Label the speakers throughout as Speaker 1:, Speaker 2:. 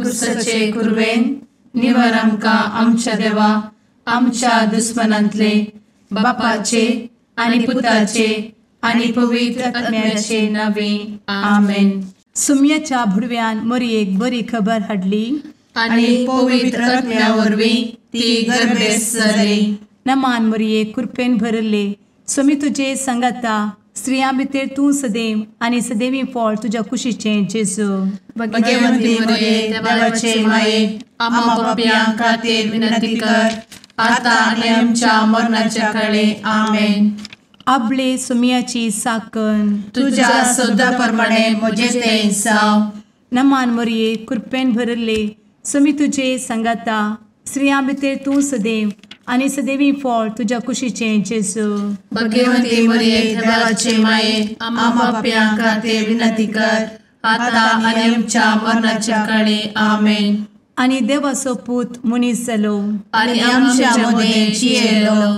Speaker 1: कुर्साचे कुरवेन निवर आमकां आमच्या देवा आमच्या दुस्मनांतले बापाचे आनी पुताचे आनी पवित्र आत्म्याचे नावे आमेन.
Speaker 2: सुम्याच्या भुडव्यान मोरयेक बरी खबर हाडली
Speaker 1: आनी पवित्र आत्म्या वरवीं ती गर्भेस्त जाली.
Speaker 2: नमान मोरये, कृपेन भरले, स्वामी तुजे संगाता, स्त्रियां भितर तूं सदैव आनी सदैवी फळ तुज्या कुशीचें जेजू.
Speaker 1: भगवंती मोरये, देवाचे माये, आम्हा पापयां खातीर विनंती कर आता आनी आमच्या मरणाच्या काळे. आमेन.
Speaker 2: आपले सुम्याची साकन
Speaker 1: तुज्या सदा प्रमाणे म्हजें तें जावं.
Speaker 2: नमान मोरये, कृपेन भरले, स्वामी तुजे संगाता, स्त्रियां भितर तूं सदैव आनी सदैवी फळ तुज्या कुशीचें जेजू.
Speaker 1: भगवंती मोरये, देवाचे माये, आम्हा पापयां खातीर विनंती कर आता आनी आमच्या मरणाच्या काळे. आमेन.
Speaker 2: आनी देवाचो पूत मनीस जालो
Speaker 1: आनी आमच्या मदें जियेलो.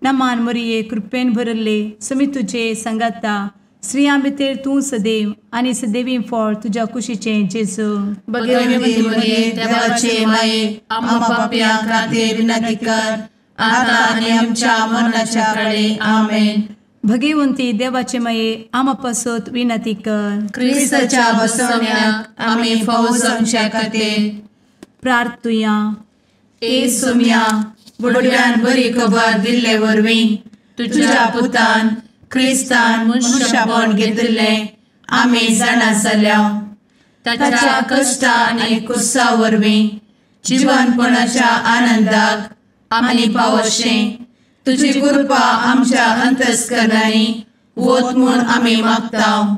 Speaker 2: नमान मोरये, कृपेन भरले, स्वामी तुजे संगाता, स्त्रियां भितर तूं सदैव आनी सदैवी फळ तुज्या कुशीचें जेजू.
Speaker 1: भगवंती मोरये, देवाचे माये, आम्हा पापयां खातीर विनंती कर आता आनी आमच्या मरणाच्या काळे. आमेन.
Speaker 2: भगवंती देवाचे माये, आम्हा पासत विनंती कर.
Speaker 1: क्रिस्ताच्या बसवण्याक आमी फावो जावच्या खातीर
Speaker 2: प्रार्थुया.
Speaker 1: ए सुम्या, बुडव्यान बरी खबर दिल्ले वरवीं तुज्या पुतान क्रिस्तान मनशापण घेतिल्लें आमी जाणा जाल्या. ताच्या कश्टा आनी कुर्सा वरवीं जिवनपणाच्या आनंदाक आमी पावशें तुजी कृपा आमच्या अंतस्करणांनी वत म्हूण आमी मागता.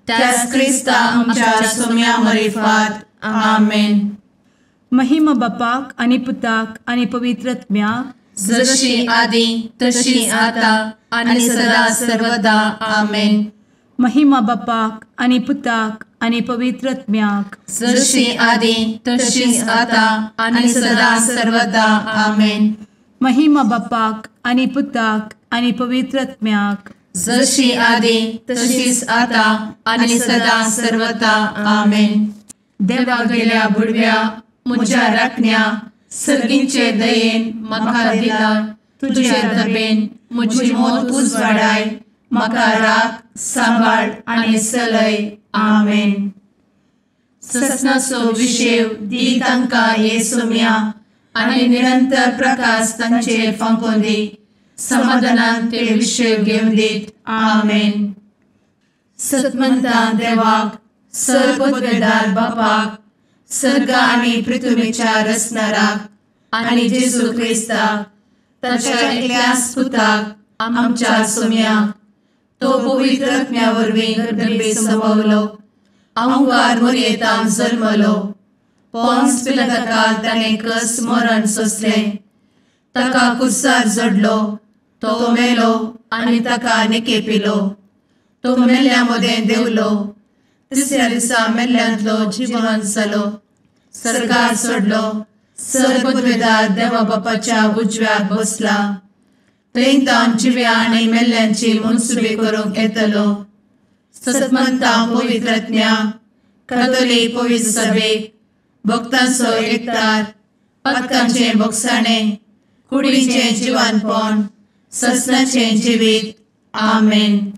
Speaker 1: त्याच क्रिस्ता आमच्या सुम्या मरिफात. आमेन.
Speaker 2: महिमा बापाक आनी पुताक आनी पवित्र आत्म्याक,
Speaker 1: जशी आदी तशी आता आनी सदा सर्वदा. आमेन.
Speaker 2: महिमा बापाक आनी पुताक आनी पवित्र आत्म्याक,
Speaker 1: जशी आदी तशी आता आनी सदा सर्वदा. आमेन.
Speaker 2: महिमा बापाक आनी पुताक आनी पवित्र आत्म्याक,
Speaker 1: जशी आदी तशीच आता आनी सदा सर्वदा. आमेन. देवा गेल्या बुडव्या म्हज्या राखण्या सर्गींचे दयेन म्हाका दिला तुजे दबेन म्हजी मोत उजवाडाय, म्हाका राख सांबाळ आनी सलय. आमेन. ससनाचो विशेव दी तांकां हे सुम्या आनी निरंतर प्रकाश तांचेर फांकोवन दी, समाधानान ते विशेव घेवन दीत. आमेन. सतमंता देवाक, सर्वपदवेदार बापाक, सर्ग आनी पृथ्वीच्या रचणाराक आनी जेजू क्रिस्ताक ताच्या एकल्याच पुताक आमच्या सुम्याक, तो पवित्र आत्म्या वरवीं गर्भे संभवलो, अहंकार मोरयेतान जल्मलो, पोन्स पिलाताकाल ताणें कस मरण सोंसलें, ताका कुर्सार जडलो, तो मेलो आनी ताका निकेपिलो, तो मेल्ल्या मदें देंवलो, तिसऱ्या दिसा मेल्ल्यांतलो जिवन जालो, सर्गार सोडलो, सर्वपदवेदार देवा बापाच्या उजव्याक बसला, थंय तावन जिव्या आनी मेल्ल्यांची मनसुबी करूंक येतलो. सतमंता पवित्र आत्म्या, कातोलीक पवित्र सभेक, भक्तांचो एकतार, पातकांचें भोगसाणें, कुडीचें जिवानपण, ससनाचें जिवीत. आमेन.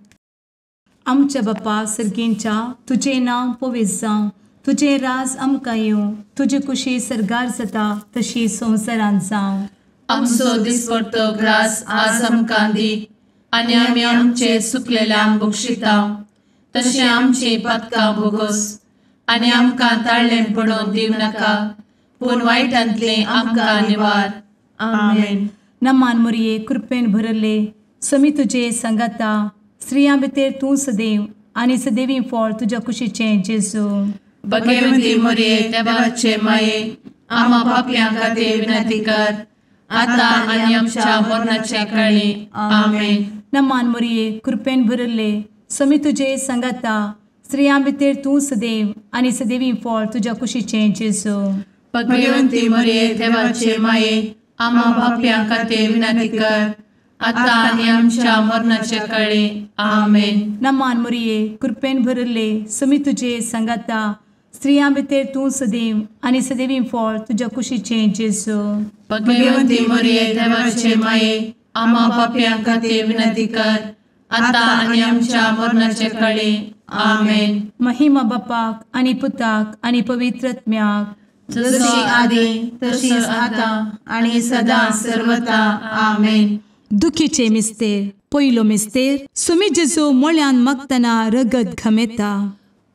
Speaker 2: आमच्या बापा सर्गींच्या, तुजें नांव पवित्र जावं, तुजें राज आमकां येवं, तुजी कुशी सर्गार जाता तशी संवसारांत जावं.
Speaker 1: आमचो दिसपडतो ग्रास आज आमकां दी आनी आमी आमचे सुकलेल्यांक बक्षिता तशें आमची पातकां भोगोस आनी आमकां ताळ्ळें पडोवन दिवं नाका, पूण वायटांतलें आमकां निवार. आमेन.
Speaker 2: नमान मोरये, कृपेन भरले, स्वामी तुजे संगाता, स्त्रियां भितर तूं सदैव आनी सदैवी फळ तुज्या कुशीचें जेजू.
Speaker 1: भगवंती मोरये, देवाचे माये, आम्हा पापयां खातीर विनंती कर आता आनी आमच्या मरणाच्या काळी. आमेन.
Speaker 2: नमान मोरये, कृपेन भरले, स्वामी तुजे संगाता, स्त्रियां भितर तूं सदैव आनी सदैवी फळ तुज्या कुशीचें जेजू.
Speaker 1: भगवंती मोरये, देवाचे माये, आम्हा पापयां खातीर विनंती कर आता आनी आमच्या मरणाच्या काळी. आमेन.
Speaker 2: नमान मोरये, कृपेन भरले, स्वामी तुजे संगाता, स्त्रियां भितर तूं सदैव आनी सदैवी फळ तुज्या कुशीचें जेजू.
Speaker 1: भगवंती मरिये देवाचे माये, आम्हा पापयां खातीर विनंती कर, आतां आनी आमच्या मरणाचे कळे. आमेन.
Speaker 2: महिमा बापाक आनी पुताक आनी पवित्र आत्म्याक,
Speaker 1: जशी आदी तशीच आतां आनी सदां सर्वता. आमेन.
Speaker 2: दुखीचे मिस्तेर. पयलो मिस्तेर, सुमी जेजू मोळ्यान मागतना रगत घमेता.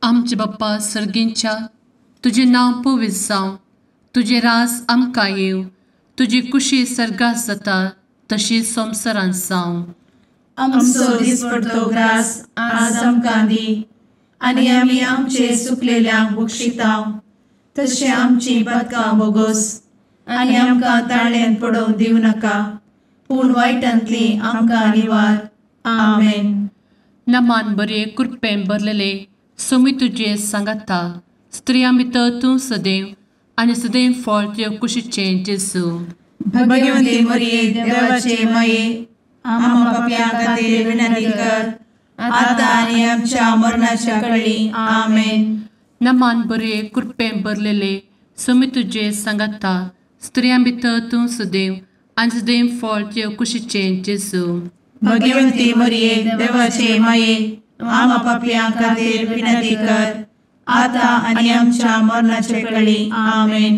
Speaker 1: आमचे बाप्पा सर्गींच्या, तुजें नांव पवित्र जावं, तुजें रास आमकां येवं, तुजी कुशी सर्गात जाता तशी संवसारांत जावं. आमचो दिसपडतो ग्रास आज आमकां दी, आनी आमी आमचे सुकलेल्यांक बक्षिता तशें आमची पातकां बोगोस, आनी आमकां ताळ्यान पडोवंक दिवं नाका, पूण वायटांतली आमकां निवार. आमेन. नमान बरे कृपेन भरलेले सोमी तुजे सांगाता, स्त्रियां भितर तूं सदैव आनी सदैव फळ तुज्या कुशीचें जेजू. भगवंती मरिये देवाचे माये, आम्हा पापयां खातीर विनंती कर, आतां आनी आमच्या मरणाच्या कळी. आमेन. नमान बरे कृपेन भरलेले सोमी तुजे सांगाता, स्त्रियां भितर तूं सदैव आनी सदैव फळ तुज्या कुशीचें जेजू. भगवंती मरिये देवाचे माये, आम्हा पापयां खातीर विनंती कर, आतां आनी आमच्या मरणाचे कळी. आमेन.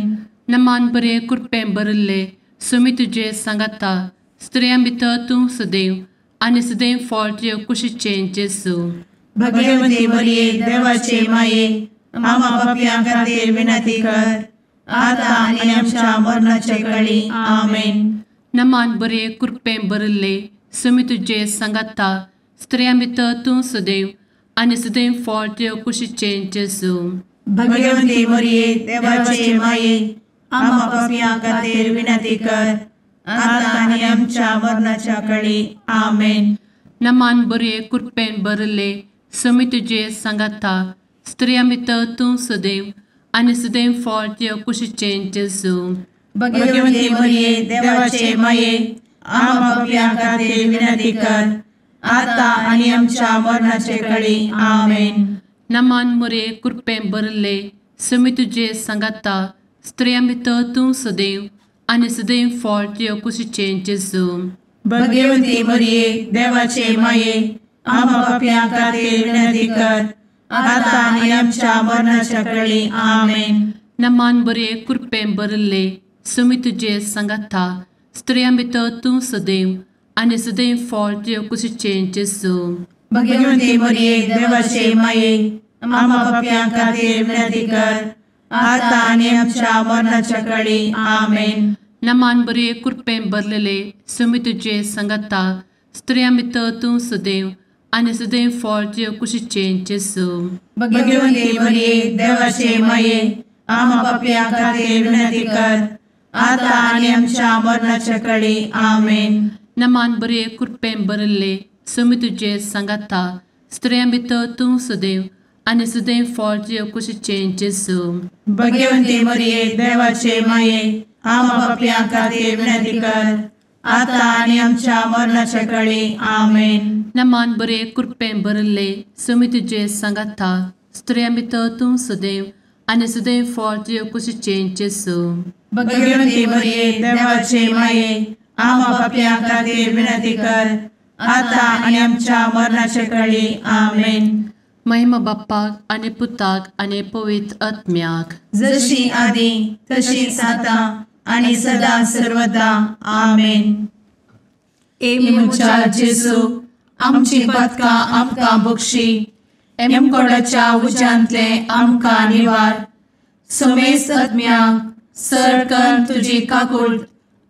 Speaker 1: नमान बरे कृपेन भरिल्ले सोमी तुजे सांगाता, स्त्रियां भितर तूं सदैव आनी सदैव फळ तुज्या कुशीचें जेजू. भगवंती मरिये देवाचे माये, आम्हा पापयां खातीर विनंती कर, आतां आनी आमच्या मरणाचे कळी. आमेन. नमान बरे कृपेन भरिल्ले सोमी तुजे सांगाता, स्त्रियां भितर तूं सदैव आनी सदैव फळ तुज्या कुशीचें जेजू. भगवंती मरिये देवाचे माये, आम्हा पापयां खातीर विनंती कर, आतां आनी आमच्या मरणाच्या कळी. आमेन. नमान बरे कृपेन भरिल्ले सोमी तुजे सांगाता, स्त्रियां भितर तूं सदैव आनी सदैव फळ तुज्या कुशीचें जेजू. भगवंती मरिये देवाचे माये, आम्हा पापयां खातीर विनंती कर, आतां आनी आमच्या मरणाचे कळी. आमेन. नमान मरिये कृपेन भरिल्ले सोमी तुजे सांगाता, स्त्रियां भितर तूं सदैव आनी सदैव फळ तुज्या कुशीचें जेजू. भगवंती मरिये देवाचे माये, आम्हा पापयां खातीर विनंती कर, आतां आनी आमच्या मरणाच्या कळी. आमेन. नमान बरे कृपेन भरिल्ले सोमी तुजे सांगाता, स्त्रियां भितर तूं सदैव आनी सदैव फळ तुज्या कुशीचें जेजू. भगवंती मरिये देवाचे माये, आम्हा पापयां खातीर विनंती कर, आतां आनी आमच्या मरणाच्या कळी. आमेन. नमान बरे कृपेन भरलेले सोमी तुजे सांगाता, स्त्रियां भितर तूं सदैव आनी सदैव फळ तुज्या कुशीचें जेजू. भगवंती मरिये देवाचे माये, आम्हा पापयां खातीर विनंती कर, आतां आनी आमच्या मरणाच्या कळी. आमेन. नमान बरे कृपेन भरिल्ले सोमी तुजे सांगाता, स्त्रियां भितर तूं सदैव आनी सदैव फळ तुज्या कुशीचें जेजू. भगवंती मरिये देवाचे माये, आम्हा पापयां खातीर विनंती कर, आतां आनी आमच्या मरणाच्या कळी. आमेन. नमान बरे कृपेन भरिल्ले सोमी तुजे सांगाता, स्त्रियां भितर तूं सदैव आनी सदैव फळ तुज्या कुशीचें जेजू. भगवंती मरिये देवाचे माये, आम्हा पापयां खातीर विनंती कर, आतां आनी आमच्या मरणाचे कळी. आमेन. महिमा बाप्पाक आनी पुताक आनी पवित्र आत्म्याक, जशी आदी तशीच आतां आनी सदां सर्वदा. आमेन. ए म्हज्या जेजू, आमची पातकां आमकां बक्षी, एमकोडाच्या उज्यांतले आमकां निवार, समेस्त आत्म्यांक सरकन तुजी काकूट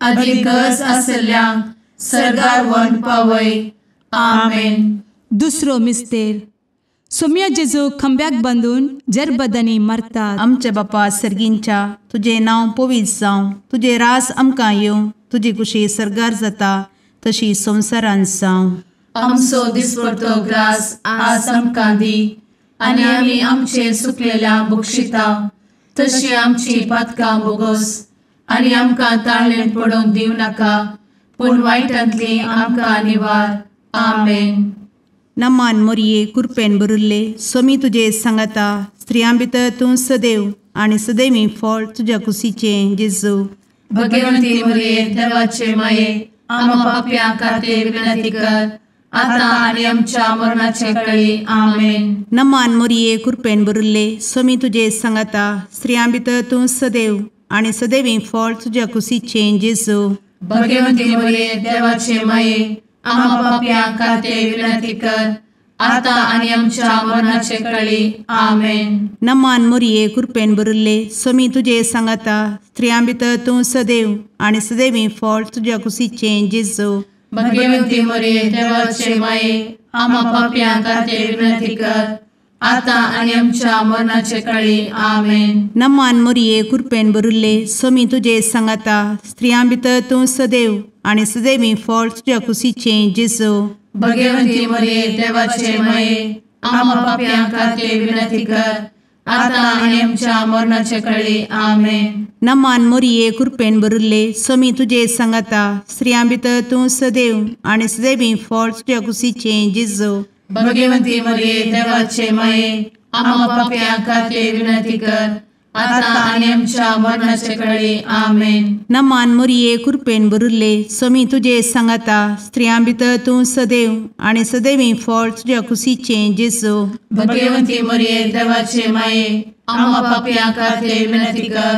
Speaker 1: आदी गरज आशिल्ल्यांक सर्गार व्हरून पावय. आमेन.
Speaker 2: दुसरो मिस्तेर, सोम्या जेजू खांब्याक बांदून जरबदांनी मारतात.
Speaker 3: आमच्या बापा सर्गींच्या, तुजें नांव पवित्र जावं, तुजें रास आमकां येवं, तुजी कुशी सर्गार जाता तशी संवसारांत जावं.
Speaker 1: आमचो दिसपडतो ग्रास आज आमकां दी, आनी आमी आमचे सुकलेल्या बक्षिता तशी आमची पातकां बोगोस, आनी आमकां ताळ्ळेन पडोवंक दिवं नाका, पूण वायटांतली आमकां निवार. आमेन.
Speaker 3: नमान मोरये कृपेन भरिल्ले सोमी तुजे सांगाता, स्त्रियां भितर तूं सदैव आनी सदैवी फळ तुज्या कुशीचें जेजू।
Speaker 1: भगवंती मरिये देवाचे माये आम्हा पाप्यां खातीर विनंती कर आता आनी आमच्या मरणाचे वेळी। आमेन।
Speaker 3: नमान मरिये कृपेन भरिल्ले स्वामी तुजे सांगाता स्त्रियां भितर तूं सदैव आनी सदैवी फळ तुज्या कुशीचें जेजू।
Speaker 1: भगवंती मरिये देवाचे माये आम्हा पाप्यां खातीर विनंती कर आता आनी आमच्या मरणाचे वेळी। आमेन।
Speaker 3: नमान मरिये कृपेन भरिल्ले स्वामी तुजे सांगाता स्त्रियां भितर तूं सदैव आनी सदैवी फळ तुज्या कुशीचें जेजू।
Speaker 1: भगवंती मरिये देवाचे माये आम्हा पाप्यां खातीर विनंती कर आता आनी आमच्या मरणाचे वेळी। आमेन।
Speaker 3: नमान मरिये कृपेन भरिल्ले स्वामी तुजे सांगाता स्त्रियां भितर तूं सदैव आनी सदैवी फळ तुज्या कुशीचें जेजू।
Speaker 1: भगवंती मरिये देवाचे माये आम्हा पाप्यां खातीर विनंती कर आता आनी आमच्या मरणाचे वेळी। आमेन।
Speaker 3: नमान मरिये कृपेन भरिल्ले स्वामी तुजे सांगाता स्त्रियां भितर तूं सदैव आनी सदैवी फळ तुज्या कुशीचें जेजू।
Speaker 1: भगवंती मरिये देवाचे माये आम्हा पाप्यां खातीर विनंती कर आता आनी आमच्या मरणाचे वेळी। आमेन।
Speaker 3: नमान मरिये कृपेन भरिल्ले स्वामी तुजे सांगाता स्त्रियां भितर तूं सदैव आनी सदैवी फळ तुज्या कुशीचें जेजू।
Speaker 1: भगवंती मरिये देवाचे माये आम्हा पाप्यां खातीर विनंती कर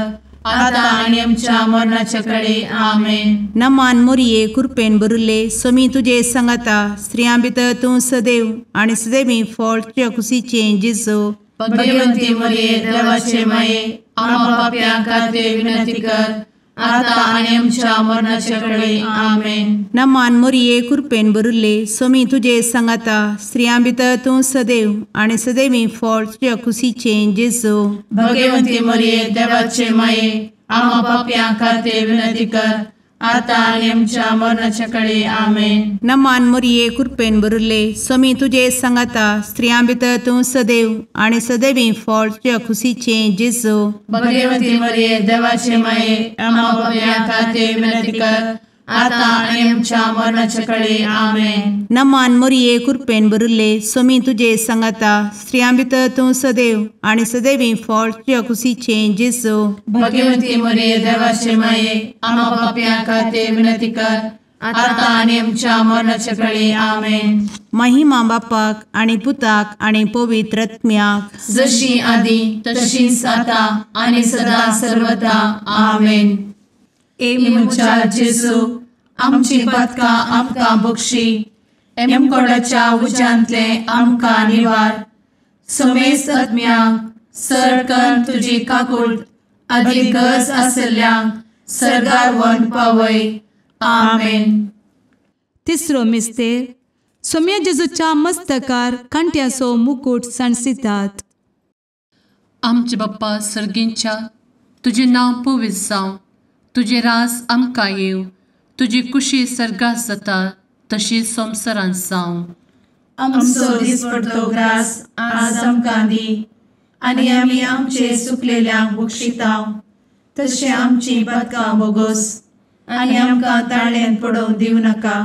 Speaker 1: आता आनी आमच्या मरणाचे वेळी। आमेन।
Speaker 3: नमान मरिये कृपेन भरिल्ले स्वामी तुजे सांगाता स्त्रियां भितर तूं सदैव आनी सदैवी फळ तुज्या कुशीचें जेजू।
Speaker 1: भगवंती मरिये देवाचे माये आम्हा पाप्यां खातीर विनंती कर आता आनी आमच्या मरणाचे वेळी। आमेन।
Speaker 3: नमान मरिये कृपेन भरिल्ले स्वामी तुजे सांगाता स्त्रियां भितर तूं सदैव आनी सदैवी फळ तुज्या कुशीचें जेजू।
Speaker 1: भगवंती मरिये देवाचे माये आम्हा पाप्यां खातीर विनंती कर आता आनी आमच्या मरणाचे वेळी। आमेन।
Speaker 3: नमान मरिये कृपेन भरिल्ले स्वामी तुजे सांगाता स्त्रियां भितर तूं सदैव आनी सदैवी फळ तुज्या कुशीचें जेजू।
Speaker 1: भगवंती मरिये देवाचे माये आम्हा पाप्यां खातीर विनंती कर आता आनी आमच्या मरणाचे वेळी। आमेन।
Speaker 3: नमान मरिये कृपेन भरिल्ले स्वामी तुजे सांगाता स्त्रियां भितर तूं सदैव आनी सदैवी फळ तुज्या कुशीचें जेजू।
Speaker 1: भगवंती मरिये देवाचे माये आम्हा पाप्यां खातीर विनंती कर आता आनी आमच्या मरणाचे वेळी। आमेन।
Speaker 3: महिमा बापाक आनी पुताक आनी पवित्र आत्म्याक
Speaker 1: जशी आदी तशीच आता आनी सदा सर्वदा। आमेन। ए म्हज्या जेजू आमची पातकां आमकां बक्षी एमकोडाच्या उज्यांतले आमकां निवार समेस्त आत्म्यांक सरकन तुजी काकूट आदी गरज आसल्ल्यांक सर्गार व्हरून पावय। आमेन।
Speaker 2: तिसरो मिस्तेर सोम्या जेजूच्या मस्तकार कांट्याचो मुकूट सांडसितात।
Speaker 1: आमचे बाप्पा सर्गींच्या तुजें नांव पवित्र जावं, तुजें राज आमकां येवं, तुजी कुशी सर्गात जाता तशी संवसारांत जावं।
Speaker 4: आमचो दिसपडतो ग्रास आज आमकां दी आनी आमी आमचे सुकलेल्यांक बक्षिता तशें आमची पातकां बोगोस आनी आमकां ताळ्यान पडोवंक दिवं नाका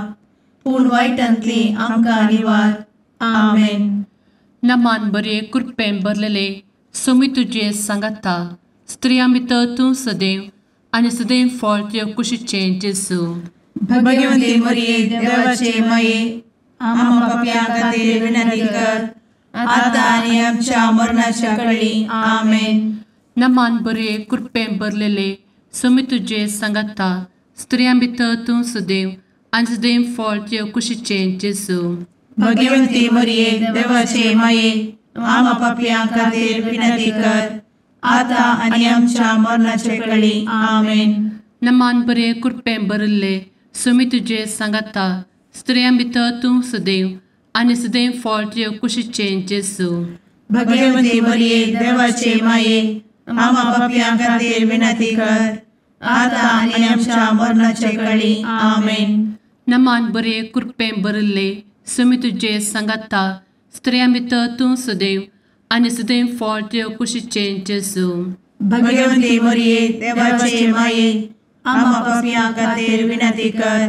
Speaker 4: पूण वायटांतली आमकां निवार। आमेन।
Speaker 1: नमान बरे कृपेन भरलेले स्वामी तुजे सांगाता स्त्रियां भितर तूं सदैव आनी सदैव फळ तुज्या कुशीचें जेजू।
Speaker 4: भगवंती मरिये देवाचे माये आम्हा पाप्यां खातीर विनंती कर आता आनी आमच्या मरणाच्या वेळी। आमेन।
Speaker 1: नमान बरे कृपेन भरलेले स्वामी तुजे सांगाता स्त्रियां भितर तूं सदैव आनी सदैव फळ तुज्या कुशीचें जेजू।
Speaker 4: भगवंती मरिये देवाचे माये आम्हा पाप्यां खातीर विनंती कर आता आनी आमच्या मरणाचे वेळी। आमेन।
Speaker 1: नमान बरे कृपेन भरिल्ले स्वामी तुजे सांगाता स्त्रियां भितर तूं सदैव आनी सदैव फळ तुज्या कुशीचें जेजू।
Speaker 4: भगवंती मरिये देवाचे माये आम्हा पाप्यां खातीर विनंती कर आता आनी आमच्या मरणाचे वेळी। आमेन।
Speaker 1: नमान बरे कृपेन भरिल्ले स्वामी तुजे सांगाता स्त्रियां भितर तूं सदैव आनी सदैव फळ तुज्या कुशीचें जेजू।
Speaker 4: भगवंती मरिये देवाचे माये आम्हा पाप्यां खातीर विनंती कर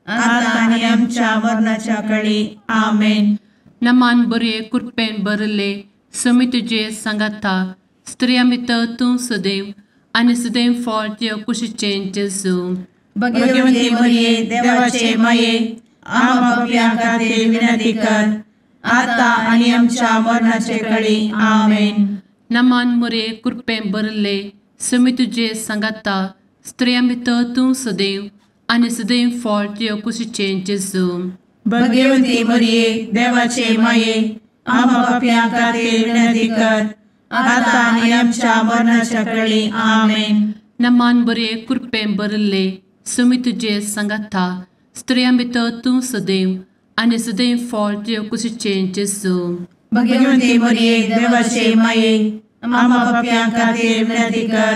Speaker 4: आता आनी आमच्या मरणाच्या वेळी। आमेन।
Speaker 1: नमान बरे कृपेन भरिल्ले समी तुजे सांगाता, स्त्रियां भितर तूं सदैव आनी सदैव फळ तुज्या कुशीचें जेजू।
Speaker 4: भगवती मरिये देवाचे माये, आम्हा पाप्यां खातीर विनंती कर, आता आनी आमच्या मरणाचे कळी। आमेन।
Speaker 1: नमान मोरये, कृपेन भरिल्ले, समी तुजे सांगाता, स्त्रियां भितर तूं सदैव आनी सदैव फळ तुज्या कुशीचें जेजू।
Speaker 4: भगवती मरिये देवाचे माये, आम्हा पाप्यां खातीर विनंती कर, आता आनी आमच्या मरणाच्या कळी। आमेन।
Speaker 1: नमान बरे, कृपेन भरिल्ले, समी तुजे सांगाता, स्त्रियां भितर तूं सदैव आनी सदैव फळ तुज्या कुशीचें जेजू।
Speaker 4: भगवती मरिये देवाचे माये, आम्हा पाप्यां खातीर विनंती कर,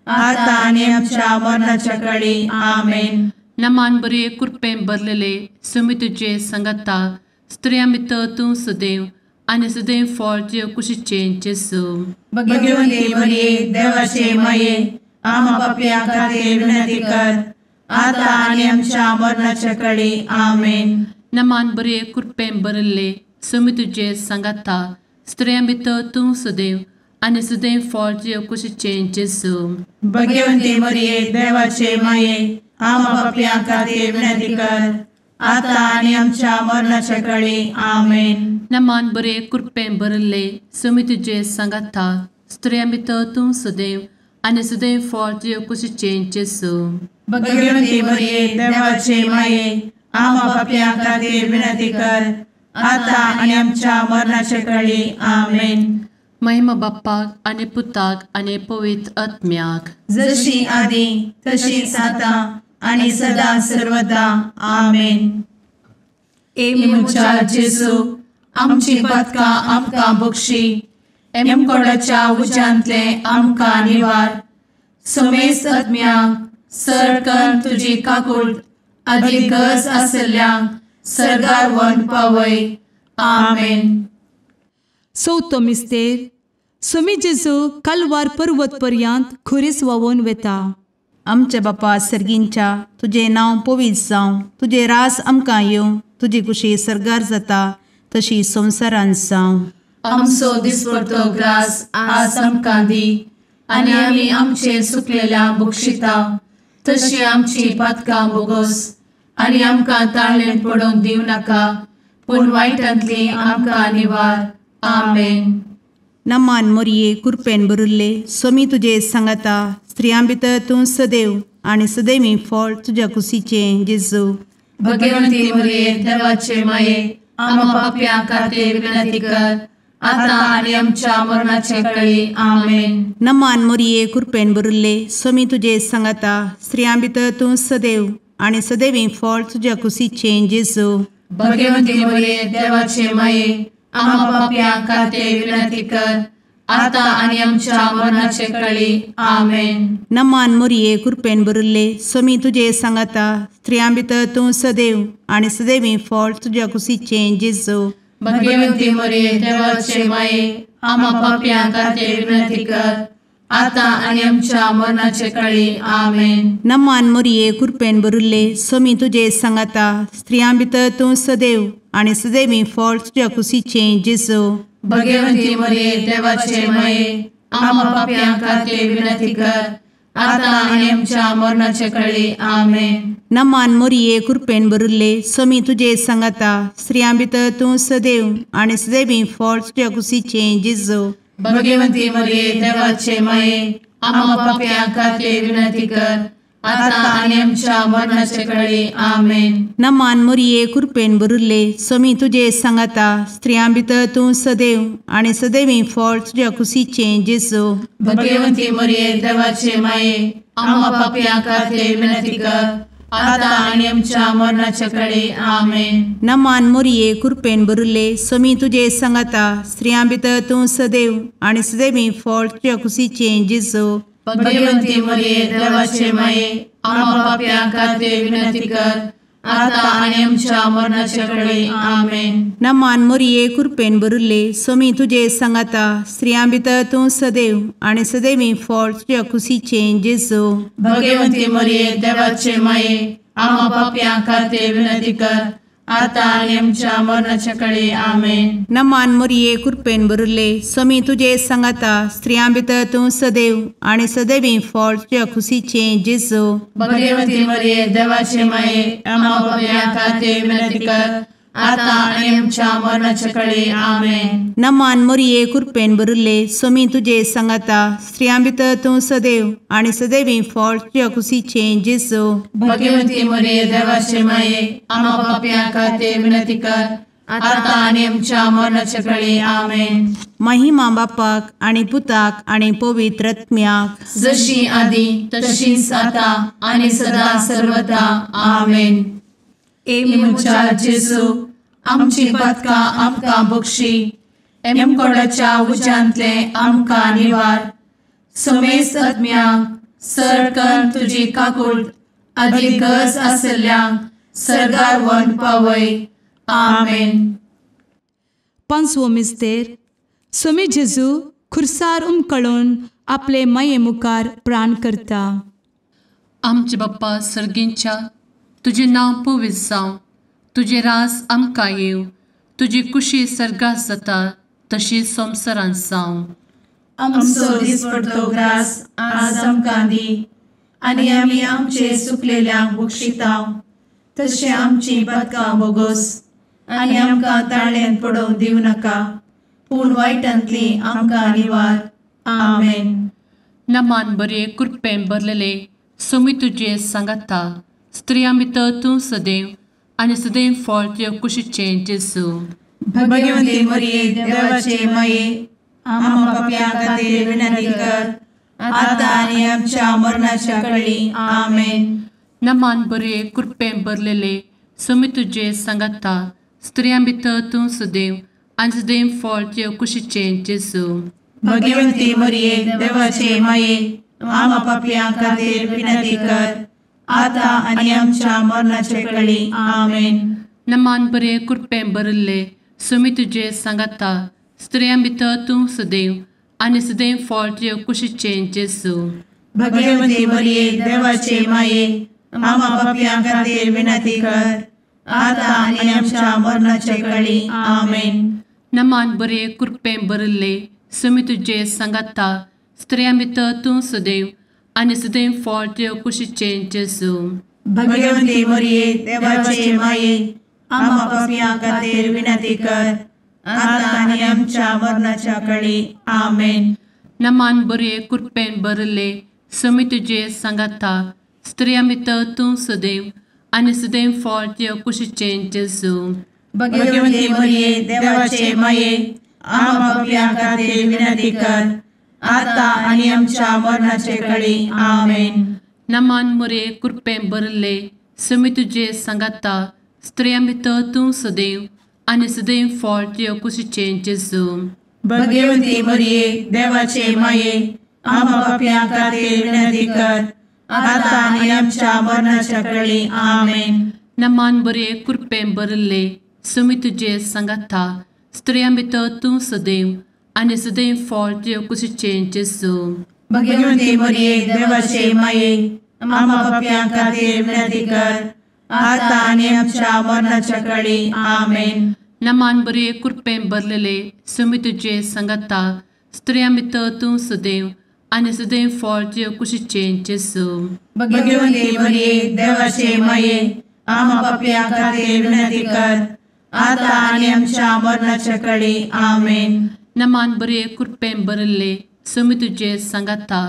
Speaker 4: आता आनी आमच्या मरणाच्या कळी। आमेन।
Speaker 1: नमान बरे, कृपेन भरलेले, समी तुजे सांगाता, स्त्रियां भितर तूं सदैव आनी सदैव फळ तुज्या कुशीचें जेजू।
Speaker 4: भगवती मरिये देवाचे माये, आम्हा पाप्यां खातीर विनंती कर, आता आनी आमच्या मरणाच्या कळी। आमेन।
Speaker 1: नमान बरे, कृपेन भरिल्ले, समी तुजे सांगाता, स्त्रियां भितर तूं सदैव आनी सदैव फळ तुज्या कुशीचें जेजू।
Speaker 4: भगवती मरिये देवाचे माये, आम्हा पाप्यां खातीर विनंती कर, आता आनी आमच्या मरणाच्या कळी। आमेन।
Speaker 1: नमान बरे, कृपेन भरिल्ले, समी तुजे सांगाता, स्त्रियां भितर तूं सदैव आनी सदैव फळ तुज्या कुशीचें जेजू।
Speaker 4: भगवती मरिये देवाचे माये, आम्हा पाप्यां खातीर विनंती कर, आता आनी आमच्या मरणाच्या कळी। आमेन।
Speaker 1: महिमा बाप्पाक आनी पुताक आनी पवित्र आत्म्याक,
Speaker 4: जशी आदी तशीच आता आनी सदा सर्वदा। आमेन।
Speaker 2: ए
Speaker 4: म्हज्या जेजू, आमची पातकां आमकां बक्षी, एमकोडाच्या उज्यांतले आमकां निवार, समेस्त आत्म्यांक सरकन तुजी काकूट आदी गरज आशिल्ल्यांक सर्गार व्हरून पावय। आमेन।
Speaker 2: चवथो मिस्तेर, स्वामी जेजू कालवार पर्वत पर्यंत खुरीस व्हांवून वेता।
Speaker 3: आमच्या बापा सर्गींच्या, तुजें नांव पवित्र जावं, तुजें राज आमकां येवं, तुजी कुशी सर्गार जाता तशी संवसारांत जावं।
Speaker 1: आमचो दिसपडतो ग्रास आज आमकां दी, आनी आमी आमचे सुकलेल्या बक्षिता तशी आमची पातकां बोगोस, आनी आमकां ताळेन पडोवंक दिवं नाका, पूण वायटांतली आमकां निवार। आमेन।
Speaker 3: नमान मोरये, कृपेन भरिल्ले, स्वामी तुजे सांगाता, स्त्रियां भितर तूं सदैव आनी सदैवी फळ तुज्या कुशीचें जेजू।
Speaker 1: भगवती मरिये देवाचे माये, आम्हा पाप्यां खातीर विनंती कर, आता आनी आमच्या मरणाचे कळी। आमेन।
Speaker 3: नमान मोरये, कृपेन भरिल्ले, स्वामी तुजे सांगाता, स्त्रियां भितर तूं सदैव आनी सदैवी फळ तुज्या कुशीचें जेजू।
Speaker 1: भगवती मरिये देवाचे माये, आम्हा पाप्यां खातीर विनंती कर, आता आनी आमच्या मरणाचे कळी। आमेन।
Speaker 3: नमान मोरये, कृपेन भरिल्ले, स्वामी तुजे सांगाता, स्त्रियां भितर तूं सदैव आनी सदैवी फळ तुज्या कुशीचें जेजू।
Speaker 1: भगवती मरिये देवाचे माये, आम्हा पाप्यां खातीर विनंती कर, आता आनी आमच्या मरणाचे कळी। आमेन।
Speaker 3: नमान मोरये, कृपेन भरिल्ले, स्वामी तुजे सांगाता, स्त्रियां भितर तूं सदैव आनी सदैवी फळ तुज्या कुशीचें जेजू।
Speaker 1: भगवती मरिये देवाचे माये, आम्हा पाप्यां खातीर विनंती कर, आता आनी आमच्या मरणाचे कळी। आमेन।
Speaker 3: नमान मोरये, कृपेन भरिल्ले, स्वामी तुजे सांगाता, स्त्रियां भितर तूं सदैव आनी सदैवी फळ तुज्या कुशीचें जेजू।
Speaker 1: भगवती मरिये देवाचे माये, आम्हा पाप्यां खातीर विनंती कर, आता आनी आमच्या मरणाचे कळी। आमेन।
Speaker 3: नमान मोरये, कृपेन भरिल्ले, स्वामी तुजे सांगाता, स्त्रियां भितर तूं सदैव आनी सदैवी फळ तुज्या कुशीचें जेजू।
Speaker 1: भगवती मरिये देवाचे माये, आम्हा पाप्यां खातीर विनंती कर, आता आनी आमच्या मरणाचे कळी। आमेन।
Speaker 3: नमान मोरये, कृपेन भरिल्ले, स्वामी तुजे सांगाता, स्त्रियां भितर तूं सदैव आनी सदैवी फळ तुज्या कुशीचें जेजू।
Speaker 1: भगवती मरिये देवाचे माये, आम्हा पाप्यां खातीर विनंती कर, आता आनी आमच्या मरणाचे कळी। आमेन।
Speaker 3: नमान मोरये, कृपेन भरिल्ले, स्वामी तुजे सांगाता, स्त्रियां भितर तूं सदैव आनी सदैवी फळ तुज्या कुशीचें जेजू।
Speaker 1: भगवती मरिये देवाचे माये, आम्हा पाप्यां खातीर विनंती कर, आतां आनी आमच्या मरणाच्या कडे आमेन.
Speaker 3: नमान मोरये कृपेन भरिल्ले स्वामी तुजे सांगाता स्त्रियां भितर तूं सदैव आनी सदैवी फळ तुज्या खुशीचें जेजू.
Speaker 1: भगवती मरिये देवाचे माये आम्हा पाप्यां खातीर विनंती कर आतां आनी आमच्या मरणाच्या कडे आमेन.
Speaker 3: नमान मोरये कृपेन भरिल्ले स्वामी तुजे सांगाता स्त्रियां भितर तूं सदैव आनी सदैवी फळ तुज्या खुशीचें जेजू.
Speaker 1: भगवती मरिये देवाचे माये आम्हा पाप्यां खातीर विनंती कर आतां आनी आमच्या मरणाच्या कडे आमेन.
Speaker 3: महिमा बापाक आनी पुताक आनी पवित्र आत्म्याक
Speaker 1: जशी आदी तशीच आतां आनी सदा सर्वदा आमेन. ए म्हज्या जेजू आमची पातकां आमकां बक्षी एमकोडाच्या उज्यांतले आमकां निवार समेस्त आत्म्यांक सरकन तुजी काकूट आदी गरज आसल्ल्यांक सरगार वन पावय आमेन.
Speaker 2: पांचवो मिस्तेर स्वामी जेजू खुर्सार उमकळून आपले माये मुखार प्राण करता.
Speaker 1: आमचे बाप्पा सर्गींच्या तुजें नांव पवित्र जावं, तुजें राज आमकां येवं, तुजी कुशी सर्गात जाता तशी संवसारांत जावं. आमचो दिसपडतो ग्रास आज आमकां दी आनी आमी आमचे सुकलेल्यांक बक्षितांव तशें आमची पातकां बोगोस आनी आमकां ताळ्यांत पडोवंक दिवं नाका पूण वायटांतली आमकां निवार आमेन. नमान बरे कृपेन भरलेले स्वामी तुजे सांगाता स्त्रियां भितर तूं सदैव आनी सदैव फळ तुज्या कुशीचें जेजू. भगवती मरिये देवाचे माये आम्हा पाप्यां खातीर विनंती कर आतां आनी आमच्या मरणाच्या कडे आमेन. नमान बरे कृपेन भरलेले स्वामी तुजे सांगाता स्त्रियां भितर तूं सदैव आनी सदैव फळ तुज्या कुशीचें जेजू. भगवती मरिये देवाचे माये आम्हा पाप्यां खातीर विनंती कर आतां आनी आमच्या मरणाचे कडे आमेन. नमान बरे कृपेन भरिल्ले स्वामी तुजे सांगाता स्त्रियां भितर तूं सदैव आनी सदैव फळ तुज्या कुशीचें जेजू. भगवती मरिये देवाचे माये आम्हा पाप्यां खातीर विनंती कर आतां आनी आमच्या मरणाचे कडे आमेन. नमान बरे कृपेन भरिल्ले स्वामी तुजे सांगाता स्त्रियां भितर तूं सदैव आनी सदैव फळ तुज्या कुशीचें जेजू. भगवती मरिये देवाचे माये आम्हा पाप्यां खातीर विनंती कर आतां आनी आमच्या मरणाच्या कडे आमेन. नमान बरे कृपेन भरिल्ले स्वामी तुजे सांगाता स्त्रियां भितर तूं सदैव आनी सदैव फळ तुज्या कुशीचें जेजू. भगवती मरिये देवाचे माये आम्हा पाप्यां खातीर विनंती कर आतां आनी आमच्या मरणाचे कडे आमेन. नमान मरिये कृपेन भरिल्ले स्वामी तुजे सांगाता स्त्रियां भितर तूं सदैव आनी सदैव फळ तुज्या कुशीचें जेजू. भगवती मरिये देवाचे माये आम्हा पाप्यां खातीर विनंती कर आतां आनी आमच्या मरणाच्या कडे आमेन. नमान बरे कृपेन भरिल्ले स्वामी तुजे सांगाता स्त्रियां भितर तूं सदैव आनी सदैव फळ तुज्या कुशीचें जेजू. भगवती मरिये देवाचे माये आम्हा पाप्यां खातीर विनंती कर आतां आनी आमच्या मरणाच्या कडे आमेन. नमान बरे कृपेन भरलेले स्वामी तुजे सांगाता स्त्रियां भितर तूं सदैव आनी सदैव फळ तुज्या कुशीचें जेजू. भगवती मरिये देवाचे माये आम्हा पाप्यां खातीर विनंती कर आतां आनी आमच्या मरणाच्या कडे आमेन. नमान बरे कृपेन भरिल्ले स्वामी तुजे सांगाता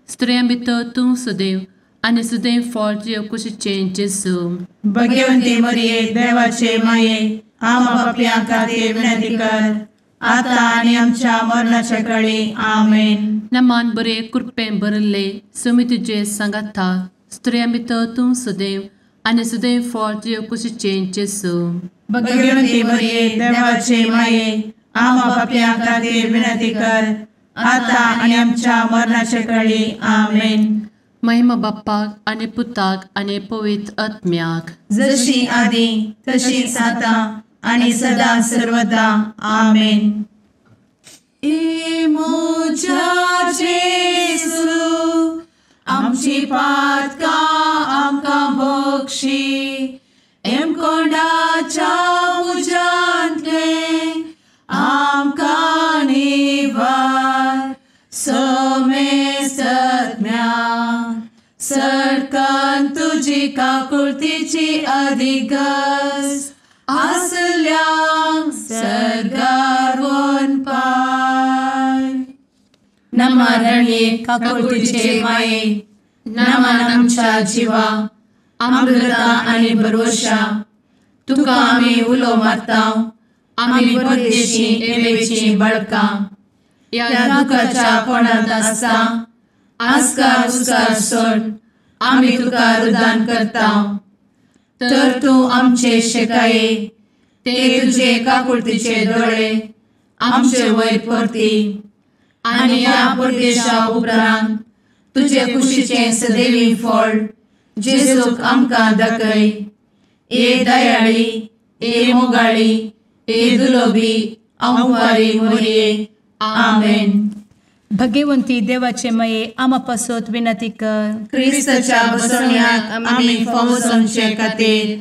Speaker 1: स्त्रियां भितर तूं सदैव आनी सदैव फळ तुज्या कुशीचें जेजू. भगवती मरिये देवाचे माये आम्हा पाप्यां खातीर विनंती कर आतां आनी आमच्या मरणाच्या कडे आमेन. नमान बरे कृपेन भरिल्ले स्वामी तुजे सांगाता स्त्रियां भितर तूं सदैव आनी सदैव फळ तुज्या कुशीचें जेजू. भगवती मरिये देवाचे माये आम्हा पाप्यां खातीर विनंती कर आतां आनी आमच्या मरणाच्या कडे आमेन. महिमा बाप्पाक आनी पुताक आनी पवित्र आत्म्याक जशी आदी तशीच आतां आनी सदा सर्वदा आमेन. ए म्हज्या जेजू आमची पातकां आमकां बक्षी एमकोंडाच्या अधिगस आसल्यांक सर्गार वनपाय. नमा रणये काकुळतीचे माये, नमन आमच्या जिवा, अमृता आनी भरवशा, तुका आमी उलो मारता, आमी परदेशी एवेची बळकां, ह्या दुखाच्या कोणांत आसता आस्कार उस्कार सोड आमी तुका रुदान करता. तर तूं आमचे शेकाये ते तुजे काकुळतीचे दोळे आमचे वयर परती आनी ह्या परदेशा उपरांत तुजे कुशीचें सदैवी फळ जेजूक आमकां दाखय. ए दयाळी, ए मोगाळी, ए दुलोबी अंवारी मोरये. आमेन.
Speaker 2: भगवंती देवाचे मये आमा पासत विनंती कर.
Speaker 4: क्रिस्ताच्या बसवण्याक आमी फावो जावचे खातीर.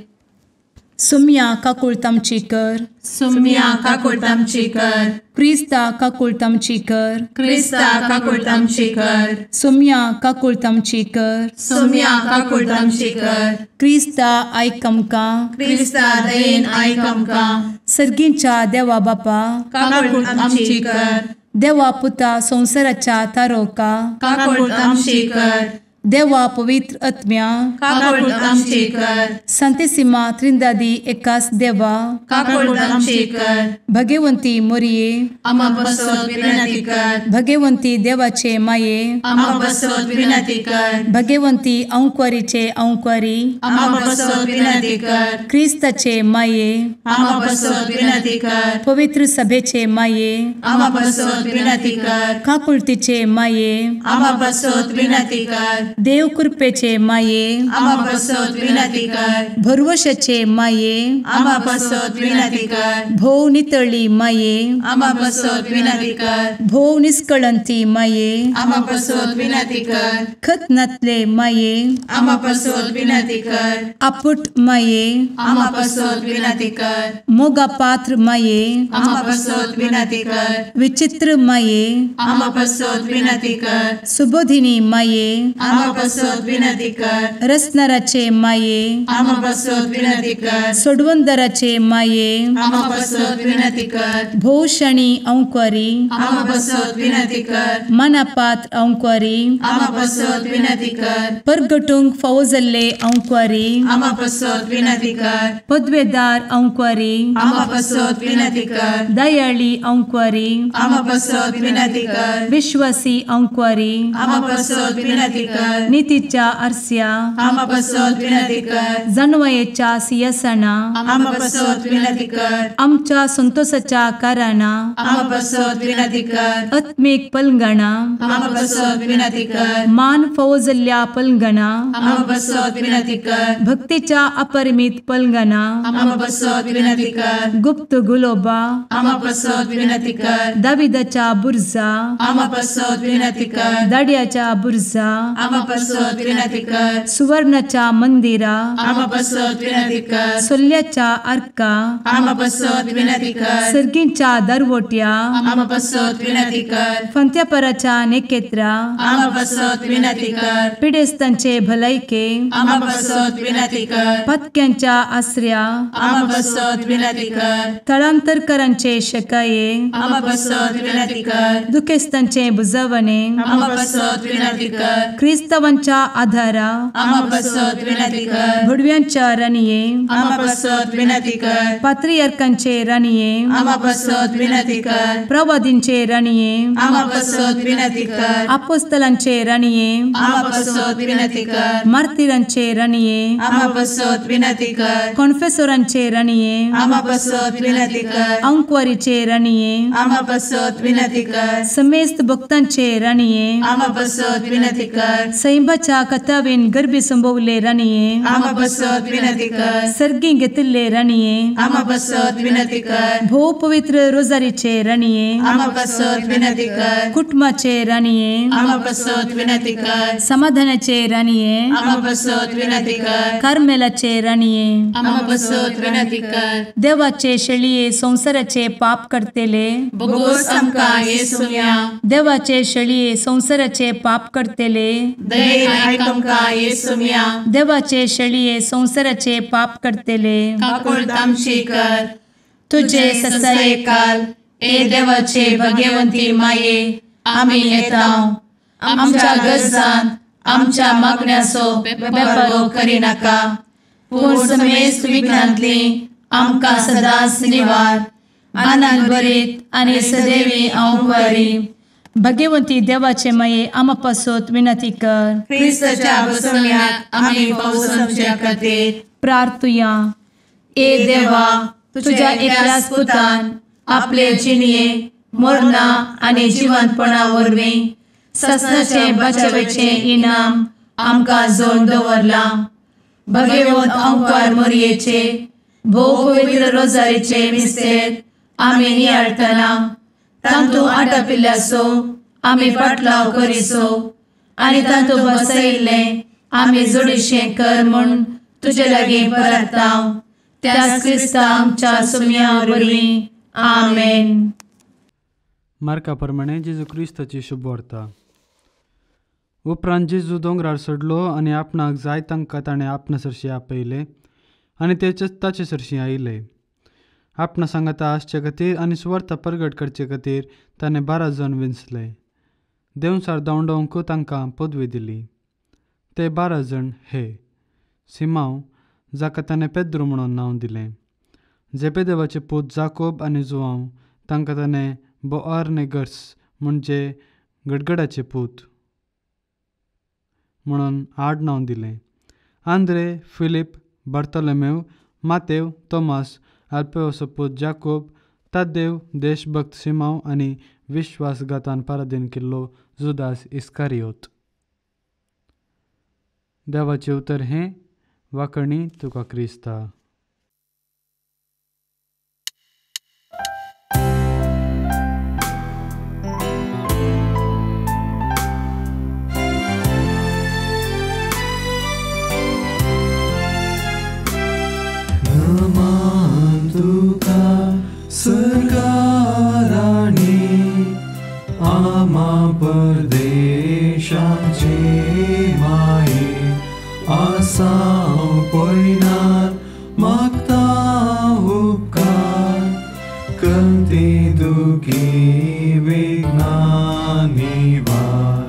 Speaker 2: सुम्या काकुळट आमची कर.
Speaker 4: सुम्या काकुळट आमची कर.
Speaker 2: क्रिस्ता काकुळट आमची कर.
Speaker 4: क्रिस्ता काकुळट आमची कर.
Speaker 2: सुम्या काकुळट आमची कर.
Speaker 4: सुम्या काकुळट आमची कर.
Speaker 2: क्रिस्ता आयक आमकां.
Speaker 4: क्रिस्ता दयेन आयक आमकां.
Speaker 2: सर्गींच्या देवा बापा
Speaker 4: काकुळट आमची कर.
Speaker 2: देवा पुता संवसाराच्या तारोका
Speaker 4: काकुळट आमची कर.
Speaker 2: देवा पवित्र आत्म्या
Speaker 4: काकुळट आमची कर.
Speaker 2: संतेसिमा त्रिंदादी एकास देवा
Speaker 4: काकुळट आमची कर.
Speaker 2: भगवंती मोरये
Speaker 4: आमा पासत विनंती कर.
Speaker 2: भगवंती देवाचे माये
Speaker 4: आमा पासत विनंती कर.
Speaker 2: भगवंती अंकुरीचे अंकुरी
Speaker 4: आमा पासत विनंती कर.
Speaker 2: क्रिस्ताचे माये
Speaker 4: आमा पासत विनंती कर.
Speaker 2: पवित्र सभेचे माये
Speaker 4: आमा पासत विनंती कर.
Speaker 2: काकुळतीचे माये
Speaker 4: आमा पासत विनंती कर.
Speaker 2: देव कृपेचे माये
Speaker 4: आमा पासत विनंती कर.
Speaker 2: भरवशाचे माये
Speaker 4: आमा पासत विनंती कर.
Speaker 2: भोव नितळी माये
Speaker 4: आमा पासत विनंती कर.
Speaker 2: भोव निष्कळंती माये
Speaker 4: आमा पासत विनंती कर.
Speaker 2: खत नातले माये
Speaker 4: आमा पासत विनंती कर.
Speaker 2: आपुट माये
Speaker 4: आमा पासत विनंती कर.
Speaker 2: मोगा पात्र माये
Speaker 4: आमा पासत विनंती कर.
Speaker 2: विचित्र माये
Speaker 4: आमा पासत विनंती कर.
Speaker 2: सुबोधिनी माये
Speaker 4: आमा पासत विनंती कर.
Speaker 2: रसनाराचे माये
Speaker 4: आमा पासत विनंती कर.
Speaker 2: सोडवंदराचे माये
Speaker 4: आमा पासत विनंती कर.
Speaker 2: भोवशणी अंकुरी
Speaker 4: आमा पासत विनंती कर.
Speaker 2: मनापात्र अंकुरी
Speaker 4: आमा पासत विनंती कर.
Speaker 2: परगटूंक फावो जाल्ले अंकुरी
Speaker 4: आमा पासत विनंती कर.
Speaker 2: पदवेदार अंकुरी
Speaker 4: आमा पासत विनंती कर.
Speaker 2: दयाळी अंकुरी
Speaker 4: आमा पासत विनंती कर.
Speaker 2: विश्वासी अंकुरी
Speaker 4: आमा पासत विनंती कर.
Speaker 2: नितीच्या आरस्या
Speaker 4: आमा पासत विनंती कर.
Speaker 2: जानवयेच्या सिंहासना
Speaker 4: आमा पासत विनंती कर.
Speaker 2: आमच्या संतोषाच्या कारणा
Speaker 4: आमा पासत विनंती कर.
Speaker 2: आत्मीक पलंगणा
Speaker 4: आमा पासत विनंती कर.
Speaker 2: मान फावो जाल्ल्या पलंगणा
Speaker 4: आमा पासत विनंती कर.
Speaker 2: भक्तीच्या अपरिमित पलंगणा
Speaker 4: आमा पासत विनंती कर.
Speaker 2: गुप्त गुलोबा
Speaker 4: आमा पासत विनंती कर.
Speaker 2: दाविदाच्या बुर्जा
Speaker 4: आमा पासत विनंती कर.
Speaker 2: दाड्याच्या बुर्जा
Speaker 4: आमा पासत विनंती कर.
Speaker 2: सुवर्णाच्या मंदिरा
Speaker 4: आमा पासत विनंती कर.
Speaker 2: सोल्ल्याच्या आर्का
Speaker 4: आमा पासत विनंती कर.
Speaker 2: सर्गींच्या दरवट्या
Speaker 4: आमा पासत विनंती कर.
Speaker 2: फंत्यापराच्या नेकेत्रा
Speaker 4: आमा पासत विनंती कर.
Speaker 2: पिडेस्तांचे भलायके
Speaker 4: आमा पासत विनंती कर.
Speaker 2: पत्क्यांच्या आसऱ्या
Speaker 4: आमा पासत विनंती कर.
Speaker 2: थळांतरकरांचे शकाये
Speaker 4: आमा पासत विनंती कर.
Speaker 2: दुखेस्तांचे बुजवणे
Speaker 4: आमा पासत विनंती कर.
Speaker 2: क्रिस्तावांच्या आधारा
Speaker 4: आमा पासत विनंती कर.
Speaker 2: भुडव्यांच्या राणये
Speaker 4: आमा पासत विनंती कर.
Speaker 2: पात्रियार्कांचे राणये
Speaker 4: आमा पासत विनंती कर.
Speaker 2: प्रवादींचे राणये
Speaker 4: आमा पासत विनंती कर.
Speaker 2: आपोस्तलांचे राणये
Speaker 4: आमा पासत विनंती कर.
Speaker 2: मार्तिरांचे राणये
Speaker 4: आमा पासत विनंती कर.
Speaker 2: कॉन्फेसोरांचे राणये
Speaker 4: आमा पासत विनंती कर.
Speaker 2: अंकुवारीचे राणये
Speaker 4: आमा पासत विनंती कर.
Speaker 2: समेस्त भक्तांचे राणये
Speaker 4: आमा पासत विनंती कर.
Speaker 2: सैंबाच्या कथावेन गर्भी संभवले राणये
Speaker 4: आमा पासत विनंती कर.
Speaker 2: सर्गी घेतिल्ले राणये
Speaker 4: आमा पासत विनंती कर.
Speaker 2: भोव पवित्र रोजारीचे राणये
Speaker 4: आमा पासत विनंती कर.
Speaker 2: कुटुंबाचे राणये
Speaker 4: आमा पासत विनंती कर.
Speaker 2: समाधानाचे राणये
Speaker 4: आमा पासत विनंती कर.
Speaker 2: कार्मेलाचे राणये
Speaker 4: आमा पासत विनंती कर.
Speaker 2: देवाचे शेळये संवसाराचे पाप करतेले
Speaker 4: बोगोस आमकां येसुम्या
Speaker 2: देवाचे शेळये संवसाराचे पाप करतेले
Speaker 1: दयेन आयक आमकां येसुम्या.
Speaker 2: देवाचे शेळये संवसाराचे पाप करतले
Speaker 1: काकुळट आमची कर.
Speaker 2: तुजे
Speaker 1: ससायेकाल ए देवाचे भगवंती माये आमी येता आमच्या गरजान आमच्या मागण्याचो बेपर्वो करिनाका पूण समेस्त विघ्नांतली आमकां सदांच निवार. आनंद भरीत आनी सदैवी अंकुरी.
Speaker 2: भगवंती देवाचे माये आमा पासत विनंती कर.
Speaker 1: क्रिस्ताच्या बसवण्याक आमी पावसाच्या खातीर
Speaker 2: प्रार्थुया.
Speaker 1: ए देवा तुझ्या एकल्याच पुतान आपले जिणये मरणा आनी जिवंतपणा वरवीं ससनाचे बचावेचे इनाम आमकां जोड दवरलां. भगवंत अंकार मोरयेचे भोव पवित्र रोजारीचे मिस्तेर आमी नियाळटना तांतू आटापिल्ल्याचो आमी पाटलाव करिसो आनी तांतू बसयिल्लें आमी जोडीशें कर म्हूण तुजे लागीं परता त्याच क्रिस्ता आमच्या सुम्या वरवीं. आमेन.
Speaker 5: मार्का प्रमाणे जेजू क्रिस्ताची शुभवार्ता. उपरांत जेजू दोंगरार चडलो आनी आपणाक जाय तांकां ताणें आपणा सरशीं आपयले आनी ते ताचे सरशीं आयले. आपणा सांगाता आसचे खातीर आनी सुवार्ता परगट करचे खातीर ताणें 12 जण विंचले. देंवचार धांवडावंक तांकां पदवी दिली. ते 12 जण हे: सिमांव जाका ताणें पेद्रू म्हणून नांव दिलें, जेबेदेवाचे पूत जाकोब आनी जुआंव तांकां ताणें बोआर्नेगर्स म्हणजे गडगडाचे पूत म्हणून आड नांव दिलें, आंद्रे, फिलीप, बार्तोलोमेव, मातेव, तोमास, आल्पेवसो पूत जाकोब, तादेव, देशभक्त सिमांव आनी विश्वासघातान पारादीन केल्लो जुदास इस्कारियोत. देवाचें उतर हें. वाकणी तुका क्रिस्ता.
Speaker 6: नमन तुका सरकाराणी आमा परदेशाचे माये आसाव पयनार मागता उपकार कंती दुखी विघ्ना निवार.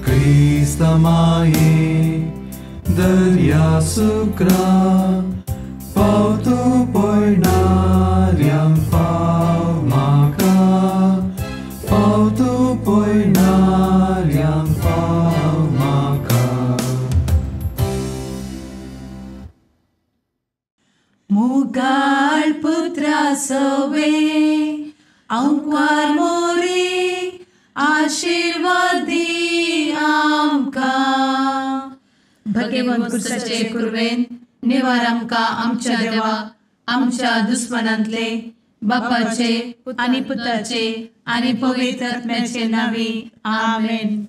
Speaker 6: क्रिस्ता माये दर्या सुक्रा पावतो पयणाऱ्यांक पाव म्हाका पावतो पयणाऱ्यांक पाव म्हाका.
Speaker 4: मुगाळ पुत्रा सवे अंकुर मोरे आशीर्वादी आमकां.
Speaker 1: भगवंत क्रिस्ताचे कुरवेन निवार आमकां आमच्या देवा आमच्या दुस्मनांतले बापाचे आनी पुताचे आनी पवित्र आत्म्याचे नांवी. आमेन.